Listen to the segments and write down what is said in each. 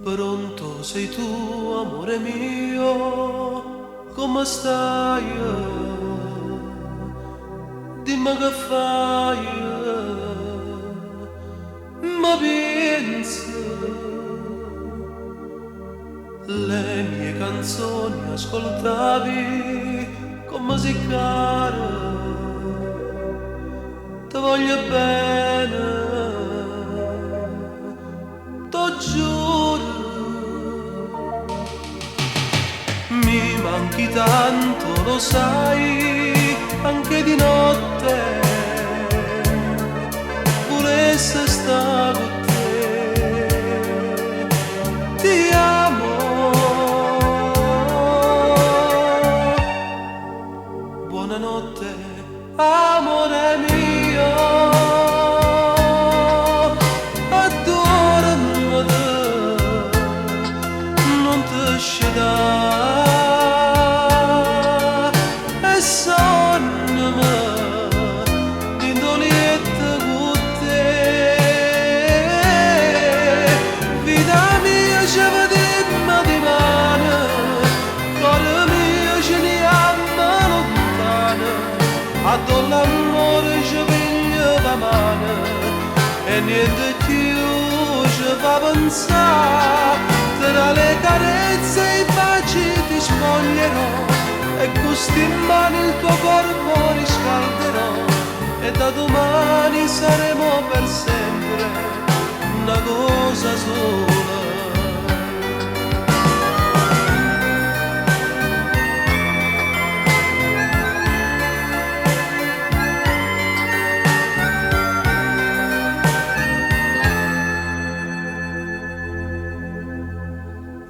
Pronto sei tu, amore mio, come stai? Dimmi che fai, ma pensa, le mie canzoni ascoltavi come sei cara, ti voglio bene, ti giuro. Mi manchi tanto, lo sai, anche di notte volesse stare con te. Ti amo. Buonanotte, amore mio. Addormati, non ti scedare e sonnami dint' lietto con te. Vita mia, ci vedemmo dimane, cuore mio, ce ne andiamo lontano, addò l'amore ci piglia la mano e niente più ci fa pensare. Tra le carezze e i baci ti spoglierò e con sti mani il tuo corpo riscalderò e da domani saremo per sempre una cosa sola.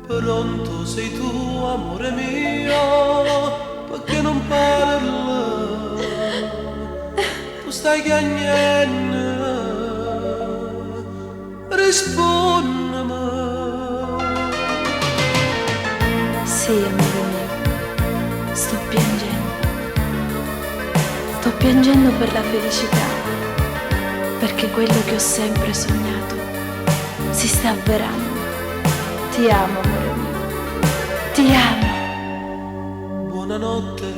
Pronto sei tu, amore mio, perché non parli? Tu stai piangendo, rispondimi. Sì, amore mio, sto piangendo. Sto piangendo per la felicità, perché quello che ho sempre sognato si sta avverando. Ti amo, amore mio. Ti amo. Buonanotte,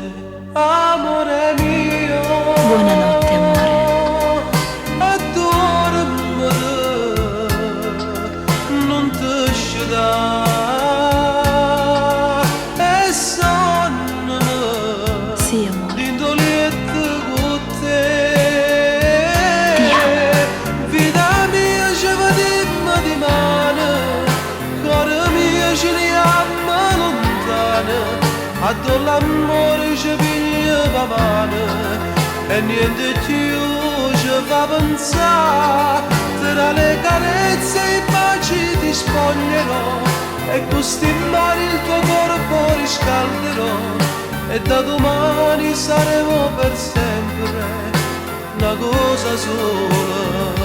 amore mio. Buonanotte, amore. Addormati, non ti scedare e sonnami Sì, amore. dint' lietto con te. Ti amo. Vita mia, ci vedemmo dimane, cuore mio, ce ne andiamo lontano, addò l'amore ci piglia la mano e niente più ci fa pensare. Tra le carezze e i baci ti spoglierò e con sti mani il tuo corpo riscalderò e da domani saremo per sempre una cosa sola.